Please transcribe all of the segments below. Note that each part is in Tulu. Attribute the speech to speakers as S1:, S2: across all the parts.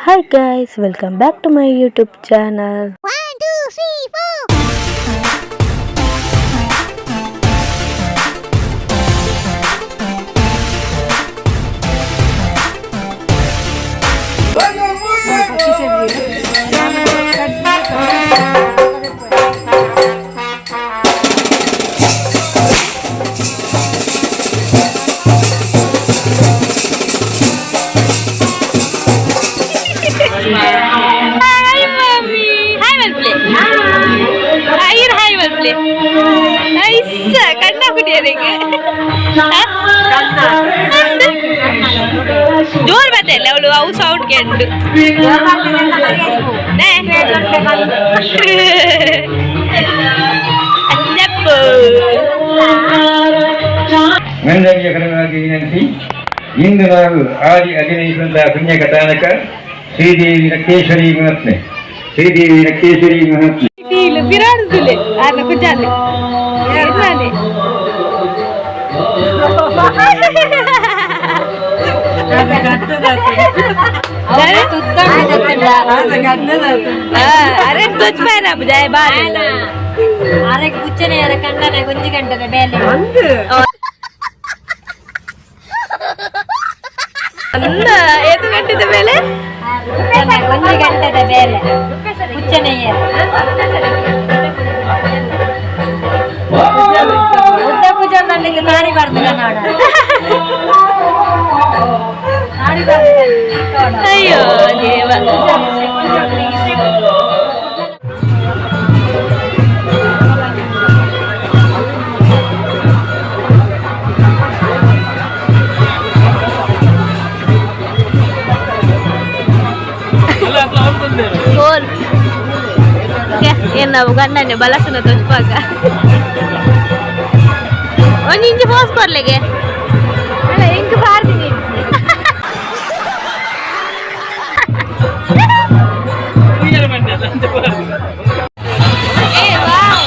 S1: Hi guys, welcome back to my YouTube channel.
S2: 1, 2, 3, 4.
S3: Hi mummy, hi ಮಲ್ಪ್ಲೆ. Hi hi ಮಲ್ಪ್ಲೆ. ಐಸ ಕಣ್ಣ ಕುಡಿಯರಿಗೆ ಜೋರ್ ಬರ್ತಲ್ಲ ಅವಳು, ಅವು ಸೌಂಡ್ ಕೆಂಡು. ಅಂಜಪ್ಪು.
S4: ನಂದನಿಯ ಕ್ರಮವಾಗಿ ವಿನಂತಿ. ಇಂದು ನಾವು ಆದಿ ಅಭಿನಯಿಸುವಂತಹ ಪುಣ್ಯ ಕಥಾನಕ ಶ್ರೀದೇವಿ ರಕ್ತೇಶ್ವರಿ ಮಹಾತ್ಮೆ, ಶ್ರೀದೇವಿ ರಕ್ತೇಶ್ವರಿ ಮಹಾತ್ಮೆ.
S3: ಬಿರಾಡುದಿಲ್ಲ ಅಲ್ಲ ಕುಜಾಲೆ ಎನ್ನಾನೆ. ಅರೆ ತುಚ್ಪಾಯನ ಜಾಯ ಬಾರಿ.
S5: ಅರೆ ಕುಚ್ಚನೆ ಅರೆ ಕಂಡನೆ ಗುಂಜಿ ಗಂಟದ ಬೇಲೆ.
S3: ಅನ್ನ ಏತು ಗಂಟೆದ ಮೇಲೆ?
S5: ಒಂಜಿ ಗಂಟೆದ ಬೇಲೆ ಕುಚ್ಚನೆಯ ಉದ್ದ ಪೂಜೆ ನಲ್ಲಿಗೆ ತಾರಿ ಬಾರ್ದು ಕನ್ನಡ ತಾರಿ ಬಾರ್ದು.
S3: ಅಯ್ಯೋ ದೇವ. ಗೋಲ್ ಏನ್ ನಾವು ಗಂಡನೆ ಬಲಸನ ತೊಚ್ಪಾಗ ಒಂಜಿ ಇಂಚಿ ಫೋಸ್ ಕೊರ್ಲೆಗೆ ಅಲ್ಲ ಎಂಕ್ ಬಾರ್ದಿನಿ. ಏ ವಾವ್.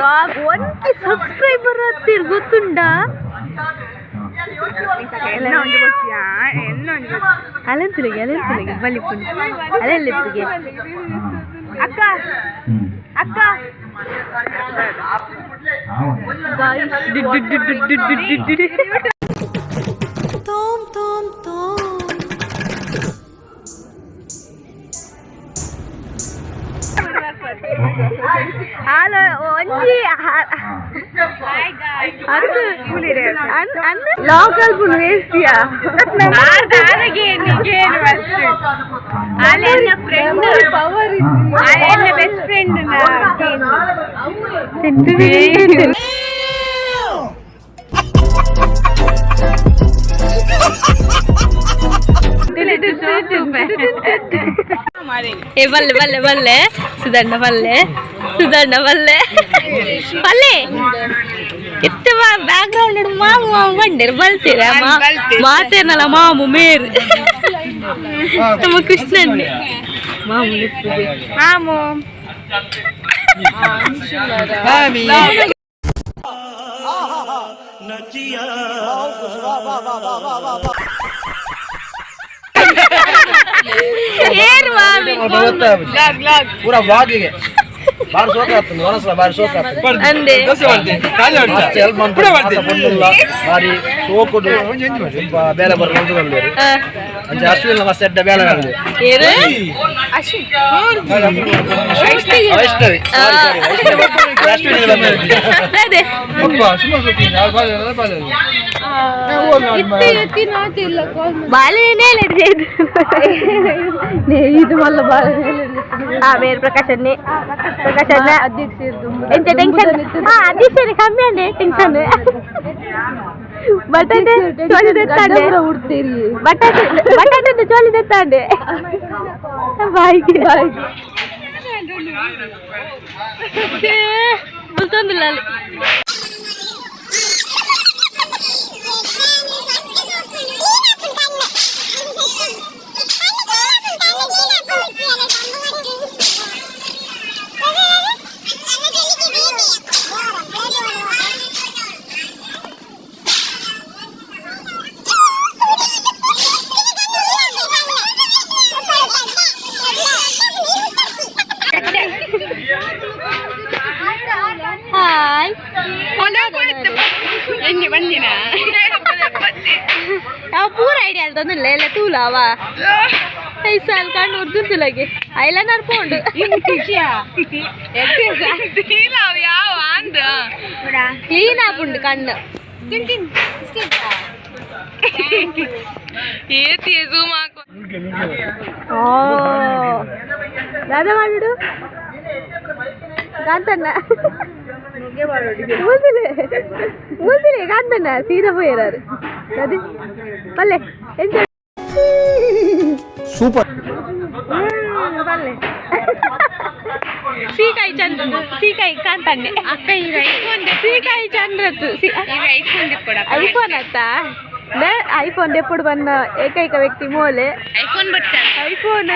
S3: Vlog 1K subscriber ಹತ್ತಿರ್ ಗೊತ್ತುಂಡಾ? ಅಲೆಂತುಲಿಗೆ ಅಲೆಂತುಲಿಗೆ ಬಲಿಪುಂಡು ಅಲೆಲ್ಲಿಪ್ಪುಗೆ ಅಕ್ಕ ಅಕ್ಕ
S2: ತೋಮ್ ತೋಮ್ ತೋಮ್
S3: ಆಲ ಒಂಜಿ ಅದು ಲೋಕಲ್ ಪುಲ್ ವೇಸ್ಟಿಯಾ ಪವರ್ ಬೆಸ್ಟ್ ಫ್ರೆಂಡ್. ಏ ಬಲ್ಲೆ ಬಲ್ಲೆ ಬಲ್ಲೆ ಸುಧಣ್ಣ ಬಲ್ಲೆ ಸುಧಣ್ಣ ಬಲ್ಲೆ ಬಲ್ಲೆ ಎತ್ತ ಬ್ಯಾಕ್ ಗ್ರೌಂಡ್ ಮಾಮು ಮಾಮು ಬಂಡೇರು ಬಲ್ತೀರ ಮಾತೇನಲ್ಲ ಮಾಮು ಮೇರು ನಮ್ಮ ಕೃಷ್ಣನ್ನೇ ಮಾಮು ನಿಪ್ಪುಗೆ ಮಾಮು ಏನ್ ಮಾಮಿ
S6: ಪೂರಾ ವ್ಲಾಗಿಗೆ ಬಾರಿ ಸೋಕ ಆಗ್ತದೆ ಮನಸ್ಸು ಬಾರಿ ಸೋಕ ಆಗ್ತದೆ.
S3: ಅಂದೆ
S6: ಮಸ್ತ್ ಹೆಲ್ಪ್ ಮಾಡ್ತಾರೆ ಬಾರಿ ಸೋಕುಡು ಬೇಲೆ ಬರ ಅಂಚೆ ಅಶ್ವಿನ್ ಮಸ್ತ್ ಎಡ್ಡ ಬೇಲೆ ಬಂದು
S3: ಏನು
S6: ವೈಷ್ಣವಿ ಸಾರಿ ಸಾರಿ ಅಶ್ವಿನಿ ಬಂದಿದೆ.
S3: ಅದೇ ಬಾಳೆನೇ ಇದು ಮಲ್ಲ ಬಾಳೆ ಬೇರೆ ಪ್ರಕಾಶನ್ನೇ ಪ್ರಕಾಶನ್ನ ಎಂತ ಟೆನ್ಷನ್? ಹಾ, ಅಧ್ಯಕ್ಷರೇ ಕಮ್ಮಿ ಅಂಡೆ ಟೆನ್ಷನ್. ಬಟಾಟೆ ಚೋಲಿ ತೆತ್ತಾಂಡೆ, ಬಟಾಟೆ ಬಟಾಟೆ ಚೋಲಿ ತೆತ್ತಾಂಡೆ. ಬಾಯಿಗೆ ಬಾಯಿಗೆ ಬುಲ್ತೊಂದಿಲ್ಲ ಅಲ್ಲಿ. ಹಾಯ್, ನಾವು ಪೂರ ಐಡಿಯಾ ಅಲ್ದೊಂದಿಲ್ಲ ಎಲ್ಲ ತೂಲಾವ ಐಸಾಲ್ ಕಣ್ಣು ಉರ್ದುಂತುಲಗೆ ಐಲೈನರ್ ಪೋಂಡು ಕ್ಲೀನ್ ಆಪುಂಡು ಕಣ್ಣು. ಓ ದಾದ ಮಾಡಿಡು ಕಾಂತಣ್ಣ ಮೂಲ್ತಿಲೆ ಮೂಲ್ತಿಲೆ ಕಾಂತಣ್ಣ ಸೀದಾ ಪೋಯರಾರು ಅದೇ ಪಲ್ಲೆ ಎಂತ
S6: ಸೂಪರ್.
S3: ಪಲ್ಲೆ ಸೀಕಾಯಿ ಚಂದ್ರ ಸೀಕಾಯಿ ಕಾಂತಣ್ಣೆ ಅಕ್ಕ ಸೀಕಾಯಿ ಚಂದ್ರತ್ತು ಐಫೋನ್ ಅತ್ತ ಐಫೋನ್ ದೆಪ್ಪುಡು ಬಂದ ಏಕೈಕ ವ್ಯಕ್ತಿ ಮೋಲೆ.
S5: ಐಫೋನ್.
S3: ಐಫೋನ್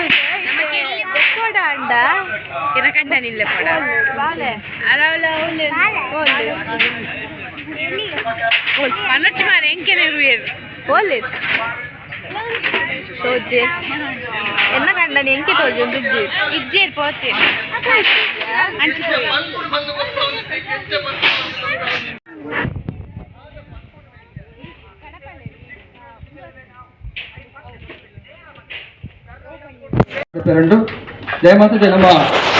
S3: ದೆಪ್ಪೊಡ ಅಂಡ ಬಾಲೆ ಓಲೆ ತೋಜೆ ಎನ್ನ ಕಂಡನಿ ಎಂಕೆ ತೋಜೆ ಒಂದು
S5: ಇಜ್ಜೇರ್ ಪೋತೆ.
S4: ಎರಡು ದಯಮಾತದೆ ನಮ್ಮ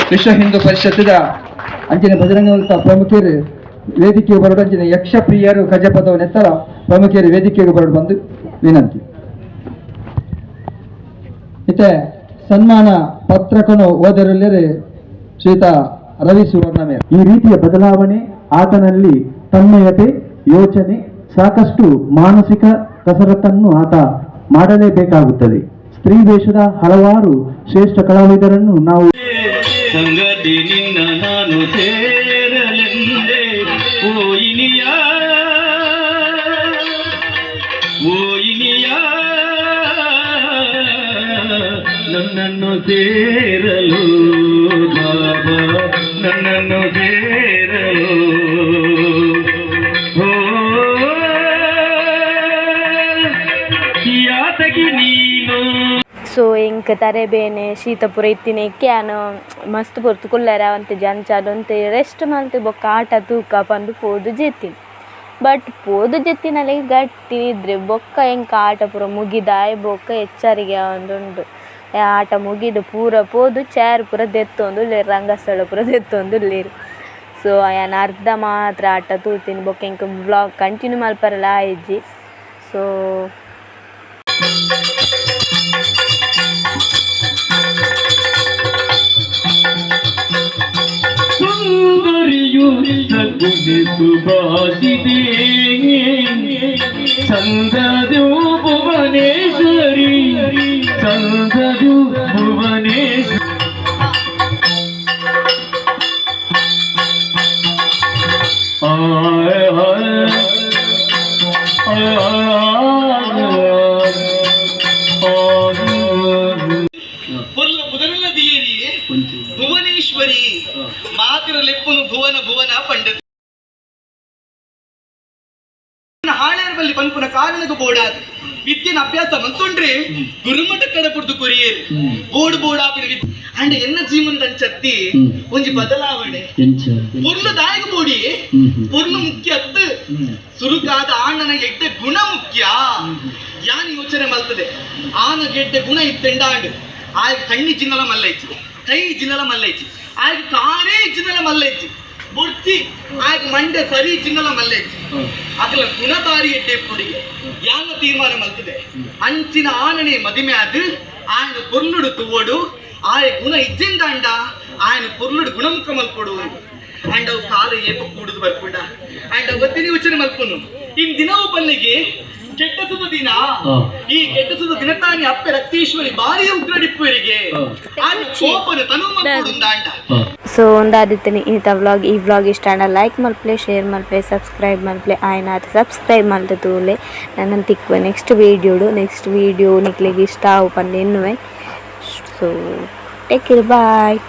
S4: ವಿಶ್ವ ಹಿಂದೂ ಪರಿಷತ್ತಿನ ಅಂಚಿನ ಬಜರಂಗ ಪ್ರಮುಖರು ವೇದಿಕೆಗೆ ಬರಡು, ಅಂಚಿನ ಯಕ್ಷ ಪ್ರಿಯರು ಕಜಪದವ ನೆತ್ತರ ಪ್ರಮುಖರು ವೇದಿಕೆಗೆ ಬರಡು ಬಂದು ವಿನಂತಿ. ಇತ್ತೆ ಸನ್ಮಾನ ಪತ್ರಕನು ಓದರಲ್ಲಿರಿ ಶ್ರೀತ ರವಿ ಸುವರ್ಣ ಮೇರ್.
S7: ಈ ರೀತಿಯ ಬದಲಾವಣೆ ಆತನಲ್ಲಿ ತನ್ಮಯತೆ, ಯೋಚನೆ, ಸಾಕಷ್ಟು ಮಾನಸಿಕ ಕಸರತ್ತನ್ನು ಆತ ಮಾಡಲೇಬೇಕಾಗುತ್ತದೆ. ಸ್ತ್ರೀ ವೇಷದ ಹಲವಾರು ಶ್ರೇಷ್ಠ ಕಲಾವಿದರನ್ನು ನಾವು
S8: ಸಂಗತಿ ನಿನ್ನ ನಾನು ಸೇರಲೆಂದೇ ಓ ಇನಿಯ ಓ ಇನಿಯ ನನ್ನನ್ನು ಸೇರಲು ಬಾಬಾ, ನನ್ನನ್ನು ಸೇರಲು.
S3: ಸೊ ಎಂಕ್ ತರೆ ಬೇನೆ ಶೀತ ಪೂರ ಇತ್ತಿನಕ್ಕೆ ಯಾನ್ ಮಸ್ತ್ ಪೊರ್ತು ಕುಲ್ಲೆರೆ ಅವಂತೆ ಅಂಚಾದ್ ಒಂತೆ ರೆಸ್ಟ್ ಮಲ್ತ್ ಬೊಕ್ಕ ಆಟ ತೂಕ ಪಂದ್ ಪೋದು ಜೆತ್ತಿನಿ. ಬಟ್ ಪೋದು ಜೆತ್ತಿನಲೆಗ್ ಗಟ್ಟಿ ನಿದ್ರೆ ಬೊಕ್ಕ ಎಂಕ್ ಆಟ ಪೂರ ಮುಗಿದಾಯಿ ಬೊಕ್ಕ ಎಚ್ಚರಿಗೆ ಆವೊಂದುಂಡು. ಆಟ ಮುಗಿದ್ ಪೂರ ಪೋದು ಚೇರ್ ಪೂರ ದೆತ್ತೊಂದುಲ್ಲೆರ್ ರಂಗಸ್ಥಳ ಪೂರ ದೆತ್ತೊಂದುಲ್ಲೆರ್. ಸೊ ಯಾನ್ ಅರ್ಧ ಮಾತ್ರ ಆಟ ತೂತಿನಿ ಬೊಕ್ಕ ಎಂಕ್ ವ್ಲಾಗ್ ಕಂಟಿನ್ಯೂ ಮಲ್ಪರೆಲ ಆಯಿಜಿ. ಸೊ
S8: ಸುಂದರಿಯು ಸಗುಣೆ ಸುಭಾಷಿತೆ ಚಂದದು ಭುವನೇಶ್ವರಿ ಚಂದದು ಭುವನೇಶ್ವರಿ. ಆಯ್ ಆಯ್ ಆಯ್
S9: ಪೊರ್ಲ ಪುದರುಲ ದಿಯೇರಿ ಭುವನೇಶ್ವರಿ ಮಾತಿರ ಲೆಪ್ಪುನು ಭುವನ ಭುವನ ಪಂಡದು ಹಾಳೇರ್ ಬಲ್ಲಿ ಪನ್ಪುನ ಕಾರಣకు ಬೋಡಾದ್ ವಿದ್ಯೆನ ಅಭ್ಯಾಸ ಮಲ್ತೊಂಡ್ರೆ ಗುರುಮಠ ಕಡೆ ಪುಡ್ದು ಕೊರಿಯೇರು ಬೋಡು ಬೋಡಾಪಿನ ವಿದ್ಯೆ ಅಂಡ ಎನ್ನ ಜೀವನದ ಅಂಚತ್ತಿ ಒಂಜಿ ಬದಲಾವಣೆ ಪೊರ್ಲು ದಾಯಕ ಬೋಡಿ ಪೊರ್ಲು ಮುಖ್ಯ ಅತ್ತು ಸುರುಕಾದ ಆಣನ ಎಡ್ಡೆ ಗುಣ ಮುಖ್ಯ. ಯಾನ್ ಯೋಚನೆ ಮಲ್ತದೆ ಆನ ಎಡ್ಡೆ ಗುಣ ಇತ್ತೆಂಡಾಂಡ್ ಆಯ್ ಕಣ್ಣಿ ಜಿನ್ನಲ ಮಲ್ಲೈಚಿ ಕೈ ಜಿನ್ನಲ ಮಲ್ಲೈಚಿ ಆಯ್ ಕಾರೇ ಜಿನ್ನಲ ಮಲ್ಲೈಚಿ ಬೊಡ್ಚಿ ಆಯ್ ಮಂಡೆ ಸರಿ ಜಿನ್ನಲ ಮಲ್ಲೈಚಿ ಅಗಲ ಗುಣ ಬಾರಿ ಎಡ್ಡೆ ಪುಡಿಗೆ ಯಾನ ತೀರ್ಮಾನ ಮಲ್ತದೆ ಅಂಚಿನ ಆನನೆ ಮದಿಮೆ ಅದು ಆಯನ ಪೊರ್ಲುಡು ತುವೋಡು ಆಯ ಗುಣ ಇಜ್ಜಿಂದಾಂಡ ಆಯನ ಪೊರ್ಲುಡು ಗುಣಮುಖ ಮಲ್ಪೊಡು ಅಂಡ ಅವು ಕಾಲ ಏಪ ಕೂಡುದು ಬರ್ಪುಂಡ ಅಂಡ ಒತ್ತಿನಿ ಯೋಚನೆ ಮಲ್ಪುನು ಇನ್ ದಿನವು ಪಲ್ಲಿಗೆ ಕೆಟ್ಟ ಸುದ ದಿನ ಈ ಕೆಟ್ಟ ಸುದ ದಿನತಾನಿ ಅಪ್ಪೆ ರಕ್ತೇಶ್ವರಿ ಭಾರಿ ಉಗ್ರಡಿಪ್ಪುವರಿಗೆ ಆನ ಕೋಪನ ತನು ಮಲ್ಪೊಡುಂದಾಂಡ.
S3: ಸೊ ಒಂದಾದಿತ್ತನೆ ಈತ ವ್ಲಾಗ್. ಈ ವ್ಲಾಗ್ ಇಷ್ಟ ಆಂಡ ಲೈಕ್ ಮಲ್ಪಲೆ, ಶೇರ್ ಮಲ್ಪಲೆ, ಸಬ್ಸ್ಕ್ರೈಬ್ ಮಲ್ಪಲೆ. ಆಯ್ನಾತ್ ಸಬ್ಸ್ಕ್ರೈಬ್ ಮಲ್ತ ತೂಲೆ ನನ್ನನ್ನು ತಿಕ್ಕುವೆ ನೆಕ್ಸ್ಟ್ ವೀಡಿಯೋಡು. ನೆಕ್ಸ್ಟ್ ವೀಡಿಯೋ ನಿಕ್ಲೆಗ್ ಇಷ್ಟ ಆವು ಪಂದ್ ಎನ್ನುವೆ. So take care, bye.